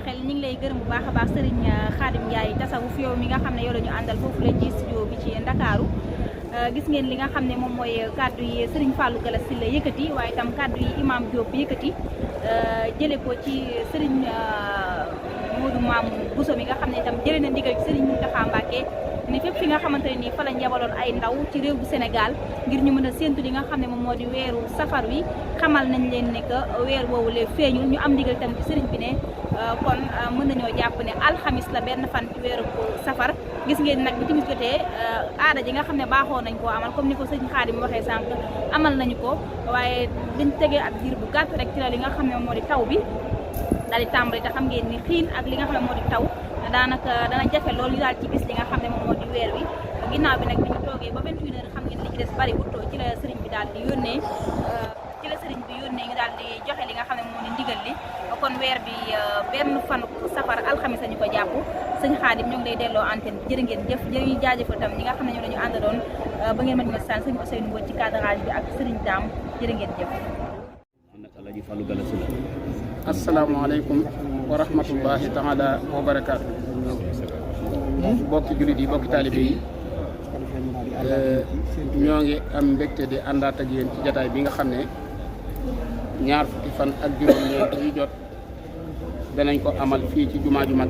xel ñu ngi lay gërëm bu baax a baax Serigne Khadim Ndiaye tasawuf yow mi nga xam ne yow la ñu àndal foofu lañ ci studio bi ci Ndakaaru gis ngeen li nga xam ne moom mooy kaddu yi Serigne Fallou Galass Syll la yëkkati waaye itam kaddu yi Imam Diop yëkkati jële ko ci Serigne Modou Mamoun Bousso mi nga xam ne itam jëlee na ndigal ci Serigne Mountakha Mbacké ni fépp fi nga xamante ne nii fa lañ yabaloon ay ndaw ci réew bu Sénégal ngir ñu mën a séentu li nga xam ne moom moo di weeru safar wi xamal nañ leen ne que weer woowu lee feeñul ñu am ndigal itam ci sëriñ bi ne kon mën nañoo jàpp ne alxamis la benn fan ci weeru safar gis ngeen nag bi timis jotee aada ji nga xam ne baaxoo nañ koo amal comme ni ko sëriñ Xaadim waxee sànq amal nañu ko waaye dañ tegee ab diir bu gàtt rek ci la li nga xam ne moo di taw bi daal di tàmbali te xam ngeen ni xiin ak li nga xam ne moo di taw daanaka dana jafe loolu ñu daal ci gis li nga xam ne moom moo di weer wi ginnaaw bi nag bi ñu toogee ba 21 heures xam ngeen li ci des bari wutoo ci la sëriñ bi daal di yónnee ñu daal di joxe li nga xam ne moo di ndigal li kon weer bi benn fan safar alxamis lañu ko jàpp sëñ Xaadim ñoo ngi lay delloo antenne bi jërë ngeen jëf jërë ñu jaajëfal tam ñi nga xam ne ñoo la ñu àndaloon ba ngeen mën a saan sëñ Ousseynou Mbodj ci cadrage bi ak sëriñ Dame jërë ngeen jëf. asalaamaaleykum wa rahmatullahi taala wa barakaatu. bokki jullit yi bokki taalibe yi ñoo ngi am mbégte di àndaat ak yéen ci jataay bi nga xam ne ñaar fukki fan ak juróom-ñeent yu jot danañ ko amal fii ci jumaa ju mag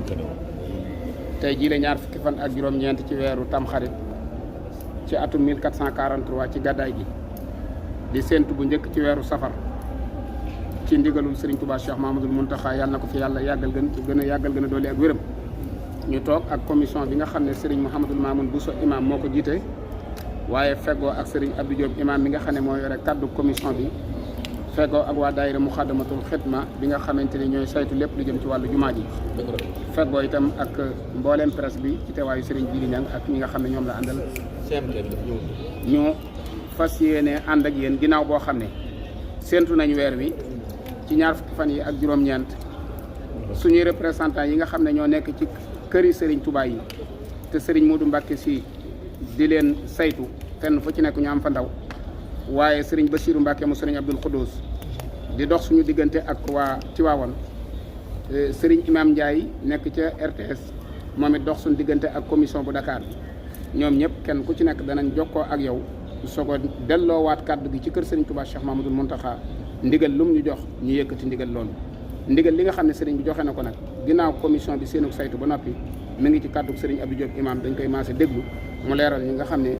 tey jii la ñaar fukki fan ak juróom-ñeent ci weeru tamxarit ci atum 1443 ci gàddaay gi di séentu bu njëkk ci weeru safar ci ndigalul Serigne Touba Cheikh Mamadou Mountakha yàlla na ko fi yàlla yàggal gën a doole ak wéram ñu toog ak commission bi nga xam ne Serigne Mouhamadou Mamoun Bousso imam moo ko jiite waaye feggoo ak Serigne Abdou Diop imam mi nga xam ne moo yore kaddu commission bi feggoo ak waa daayira Muxaddamatul Xidma bi nga xamante ni ñooy saytu lépp lu jëm ci wàllu jumaa ji feggoo itam ak mbooleem presse bi ci teewaayu Serigne Djili Niang ak ñi nga xam ne ñoom la àndal ñu fas yéene ànd ak yéen ginnaaw boo xam ne séentu nañ weer wi ci ñaar fukki fan yi ak juróom-ñeent suñuy représentant yi nga xam ne ñoo nekk ci këri Serigne Touba yi te Serigne Modou Mbacké Sy di leen saytu fenn fu ci nekk ñu am fa ndaw waaye Serigne Bassirou Mbacké mu Serigne Abdoul Khoudous di dox suñu diggante ak waa Tivaouane Serigne Imam Ndiaye nekk ca RTS moom it dox suñu diggante ak commission bu Dakar ñoom ñëpp kenn ku ci nekk danañ jokkoo ak yow soog a delloowaat kàddu gi ci kër Serigne Touba Cheikh Mamadou Mountakha ndigal lum ñu jox ñu yëkkati ndigal loolu ndigal li nga xam ne Serigne bi joxe na ko nag ginnaaw commission bi seenug saytu ba noppi mi ngi ci kàddu Serigne Abdou Diop imam dañ koy maase déglu mu leeral ñi nga xam ne